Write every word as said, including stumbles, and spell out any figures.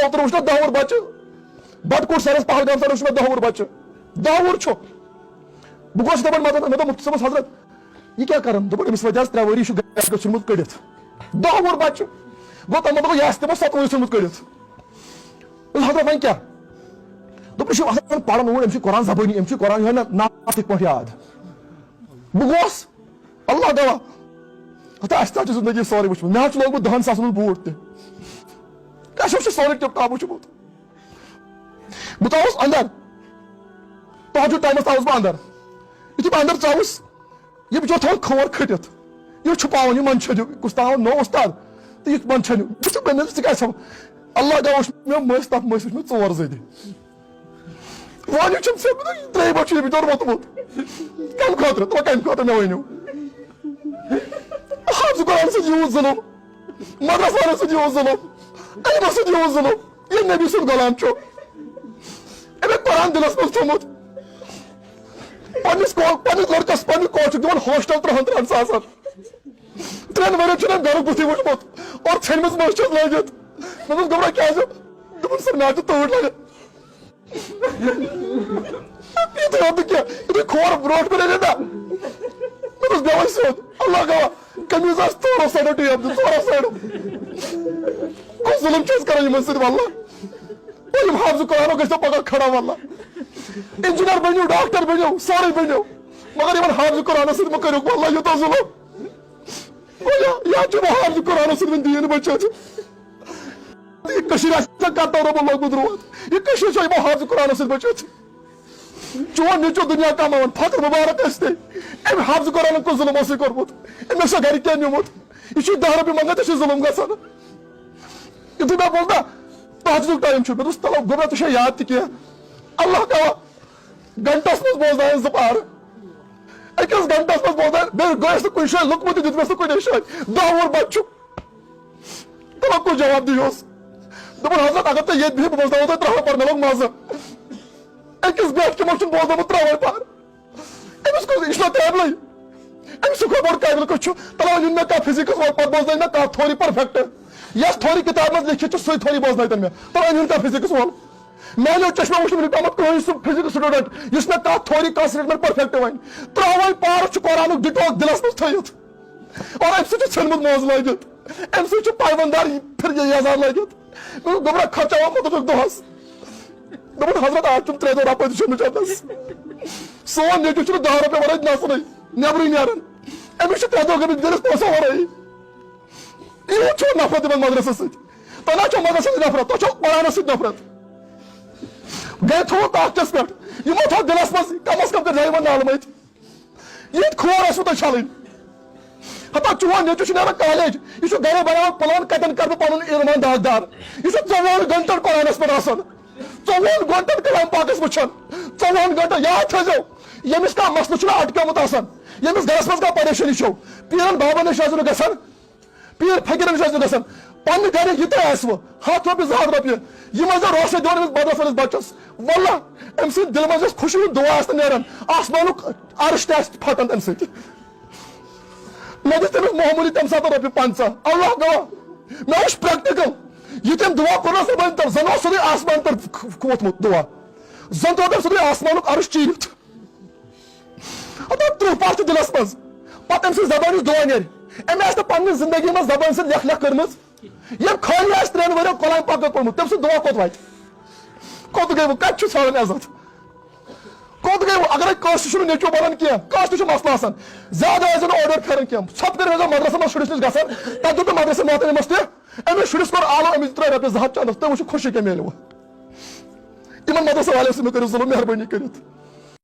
اوترٕ وٕچھ مےٚ دَہ وُہُر بَچہٕ، بَٹہٕ کوٹ سَرَس، پہلگام سَرَس وٕچھ مےٚ دَہ وُہُر بَچہٕ، دَہ وُہُر چھُ۔ بہٕ گوس دَپان، مےٚ دوٚپ، مےٚ دوٚپ مُفتی صٲبَس، "حضرت، یہِ کیٛاہ کَرَن؟" دوٚپُن، "أمِس وٲتۍ آز ترٛےٚ ؤری، یہِ چھُ گَرِ ژھُنمُت کٔڑِتھ۔" دَہ وُہُر بَچہٕ۔ گوٚو تَتھ مطلب، یہِ آسہِ تِمو سَتوُہٕے ژھُنمُت کٔڑِتھ۔ دوٚپُن، "حضرت، وۄنۍ کیٛاہ؟" دوٚپُن، "یہِ چھُ آسان پَران اوٗرۍ، أمِس چھُ قرآن زبٲنی، أمِس چھُ قرآن یِہوٚے نہ ناٹِک پٲٹھۍ یاد۔" بہٕ گوس، اللہ گواہ، ہتا اَسہِ تہِ حظ چھُ زندگی سورُے وٕچھمُت۔ مےٚ حظ چھُ لوگمُت دَہَن ساسَن ہُنٛد بوٗٹھ تہِ۔ اَسہِ حظ چھُ سورُے ٹِپ ٹاپ وٕچھمُت۔ بہٕ ژاوُس اَندَر۔ تہجد ٹایمَس ژاوُس بہٕ اَندَر۔ یُتھُے بہٕ اَندَر ژاوُس، یہِ بِچور تھاوان کھور کھٔٹِتھ۔ یہِ چھُپاوان، یہِ منٛدچھان، یہِ کُس تام نوٚو اُستاد۔ تہٕ یہِ منٛدچھان، یہِ چھُ مےٚ، مےٚ دوٚپُس، "ژٕ کیٛازِ چھَکھ؟" اللہ گواہ، وٕچھ مےٚ مٔسۍ، تَتھ مٔسۍ وٕچھ مےٚ ژور زٔدِ۔ وۄنۍ چھُم ژےٚ، ترٛیٚیہِ بَٹہِ چھُ یہِ بِچور ووٚتمُت۔ کَمہِ خٲطرٕ؟ تہٕ کَمہِ خٲطرٕ مےٚ ؤنِو؟ حافظ قرآن سۭتۍ یوٗت ظُلُم، مدرسہٕ والٮ۪ن سۭتۍ یوٗت ظُلُم، علمَس سۭتۍ یوٗت ظُلُم۔ یہِ نبی سُنٛد غلام چھُ۔ أمۍ قرآن دِلَس منٛز تھوٚمُت۔ پنٛنِس کو-، پنٛنِس لٔڑکَس، پنٛنِس کوچہِ دِوان ہاسٹَل ترٛہَن ترٛہَن ساسَن۔ ترٛٮ۪ن ؤرِین چھُنہٕ أمۍ گَرُک بُتھٕے وٕچھمُت۔ اور ژھیٚنمٕژ مٔنٛزۍ چھَس لٲگِتھ۔ مےٚ دوٚپُس، "گوٚبرا، کیٛازِ؟" دوٚپُن، "سَر، مےٚ حظ چھُ تۭر لَگان۔" یِتھُے یوت نہٕ کینٛہہ، یِتھُے کھور برونٛٹھ کُن أنِتھ نا، مےٚ دوٚپُس، "بیٚہہ وۄنۍ سیوٚد، اللہ گواہ، قمیٖض آسہِ ژورو سایڈو ٹیپ دِتھ، ژورو سایڈو۔ کُس ظُلُم چھِ أسۍ کَران یِمَن سۭتۍ، واللہ؟" اور یِم حافظ قرآنو گٔژھۍ تو پگاہ کھڑا، واللہ۔ انجینئر بٔنِو، ڈاکٹر بٔنِو، سورُے بٔنِو، مگر یِمَن حافظ قرآنَس سۭتۍ مہ کٔرِو، واللہ، یوٗتاہ ظُلُم۔ واللہ، یا چھُ وۄنۍ حافظ قرآنَس سۭتۍ وۄنۍ دیٖن بچٲوِتھ۔ یہِ کٔشیٖر آسہِ نہ کَتھ دورو منٛز لوٚگمُت روٗد۔ یہِ کٔشیٖر چھےٚ یِمو حافظ قرآنَس سۭتۍ بچٲومٕژ۔ چون نیٚچو دُنیا کماوان، فخر مبارک ٲسۍ تے۔ أمۍ حافظ قرآنَن کُس ظُلُم اوسُے کوٚرمُت؟ أمۍ اوسا گرِ کینٛہہ نیوٗمُت؟ یہِ چھُ دَہ رۄپیہِ منٛگان، ژےٚ چھُے ظُلُم گژھان۔ یُتھُے مےٚ بوٗز نا، تہجدُک ٹایم چھُ، مےٚ دوٚپُس، "تَلو گوٚبرا، ژےٚ چھےٚ یاد تہِ کینٛہہ؟" اللہ گواہ، گھنٹس منٛز بوزناوان زٕ پار۔ أکِس گھنٹس منٛز بوزناوان، بیٚیہِ گٔیَس نہٕ کُنہِ جایہِ، لوٚگمُت تہِ دیُتمَس نہٕ کُنے جایہِ۔ دَہ وُہُر بچہٕ چھُ۔ تِمن کُس جواب دِیوس؟ دوٚپُن، "حضرت، اگر تُہۍ ییٚتہِ بِہِو، بہٕ بوزناوو تۄہہِ ترٛہَے پار، مےٚ لوٚگ مَزٕ۔" أکِس بیٹھ تِمن چھُنہٕ بوزنومُت ترٛہَے پار۔ أمِس کُس، یہِ چھُنہ قٲبلٕے؟ أمِس چھُ کھوٚت بوٚڑ قٲبِل کُس چھُ؟ تَلہٕ وۄنۍ یُن مےٚ کانٛہہ فِزِکٕس وول، پَتہٕ بوزنٲوِن مےٚ کانٛہہ تھوری پٔرفیکٹ۔ یۄس تھوری کِتابہِ منٛز لیکھِتھ چھِ، سُے تھوری بوزنٲوتَن مےٚ۔ تَلہٕ وۄنۍ یُن کانٛہہ فِزِکٕس وول۔ میانیو چشمو وٕچھ نہٕ وٕنیُک تامَتھ کٕہٕنۍ سُہ فِزِکٕس سٹوڈنٹ یُس مےٚ کانٛہہ تھوری، کانٛہہ سٹیٹمنٹ پٔرفیکٹ وَنہِ۔ ترٛہَے پارٕ چھُ قرآنُک ڈِٹوک دِلَس منٛز تھٲیِتھ۔ اور اَمہِ سۭتۍ چھُ ژھیوٚنمُت موزٕ لٲگِتھ۔ اَمہِ سۭتۍ چھُ پایوَندار پھِر یہِ یَزار لٲگِتھ۔ مےٚ دوٚپ، "گوٚبرا، خرچاوان مُتُرُک دۄہَس۔" دوٚپُن، "حضرت، آز چھُم ترٛےٚ دۄہ رۄپَے تہِ چھُم نہٕ چَندَس۔ سون نیٚچوٗ چھُنہٕ دَہ رۄپیہِ وَرٲے نَژنٕے، نٮ۪برٕے نیران۔ أمِس چھِ ترٛےٚ دۄہ گٔمٕتۍ گٔرِتھ پونٛسو وَرٲے۔" یوٗت چھُ نفرت یِمن مدرسس سۭتۍ۔ تۄہہِ نہ چھو مدرسس سۭتۍ نفرت، تۄہہِ چھو قرآنس سۭتۍ نفرت۔ گرِ تھوٚوُ تاخچس پٮ۪ٹھ، یِمو تھوٚو دِلس منٛز، کم از کم کٔرۍ زیو یِمن نالہٕ مٔتۍ۔ ییٚتہِ کھور ٲسوٕ تۄہہِ چھلٕنۍ۔ ہتا چون نیٚچوٗ چھُ نیران کالیج، یہِ چھُ گرے بناوان پلان، کتٮ۪ن کرٕ بہٕ پنُن ایمان داغدار۔ یہِ چھُ ژۄوُہن گنٹن قرآنس پٮ۪ٹھ آسان، ژۄوُہن گنٹن کلام پاکس وٕچھان، ژۄوُہن گنٹن۔ یاد تھٲیزیو، ییٚمِس کانٛہہ مسلہٕ چھُنہ اٹکیومُت آسان، ییٚمِس گرس منٛز کانٛہہ پریشٲنی چھو، پیرن بابن نِش ٲسِو نہٕ گژھان۔ پیٖر فقیٖرن نِش ٲسِو گژھان، پننہِ گرِ یہِ تۄہہِ آسِوٕ، ہتھ رۄپیہِ، زٕ ہتھ رۄپیہِ، یِم ٲسۍ زن روشے دِوان أمِس مدرسہٕ وٲلِس بچس۔ واللہ، أمۍ سٕنٛدِ دِلہٕ منٛز یۄس خوشی ہُنٛد دُعا آسہِ نہٕ نیران، آسمانُک عرش تہِ آسہِ پھٹان تمہِ سۭتۍ۔ مےٚ دِژ تٔمِس معموٗلی تمہِ ساتہٕ رۄپیہِ پنٛژاہ، اللہ گواہ، مےٚ وُچھ پریکٹیکل۔ یہِ تٔمۍ دُعا کوٚر نہ، زن اوس سیوٚدُے آسمان پٮ۪ٹھ ووتھمُت دُعا، زن ترٛوو تٔمۍ سیوٚدُے آسمانُک عرش چیٖرِتھ۔ ہتا تٕرٛہ پَہہ چھُ دِلَس منٛز۔ پَتہٕ أمۍ سٕنٛز زبٲنۍ یُس دُعا نیرِ، أمۍ آسہِ نہٕ پنٛنہِ زندگی منٛز زبٲنۍ سۭتۍ لیکھ لیکھ کٔرمٕژ۔ ییٚمۍ خٲلی آسہِ ترٛٮ۪ن ؤرِین قرآن پاک پوٚرمُت، تٔمۍ سُنٛد دُعا کوٚت واتہِ؟ کوٚت گٔے وۄنۍ؟ کَتہِ چھُ ژھانٛڈان عزت؟ کوٚت گٔے وۄنۍ؟ اگرے کٲنٛسہِ چھُنہٕ نیٚچوٗ بَنان کینٛہہ، کٲنٛسہِ تہِ چھُ مسلہٕ آسان، زیادٕ ٲسۍ زَن اورٕ یورٕ پھیران کینٛہہ، ژھۄپہٕ کٔرِتھ ٲسۍ زَن مدرسَس منٛز شُرِس نِش گژھان، تَتہِ دیُت نہٕ مدرسہٕ محترمَس تہِ، أمِس شُرِس کوٚر آلو، أمِس دیُت رۄپیَس زٕ ہَتھ چَندَس، تُہۍ وٕچھِو خوشی کیٛاہ میلوٕ۔ یِمَن مدرسَن والٮ۪ن سۭتۍ مہٕ کٔرِو ظُلُم، مہربٲنی کٔرِتھ۔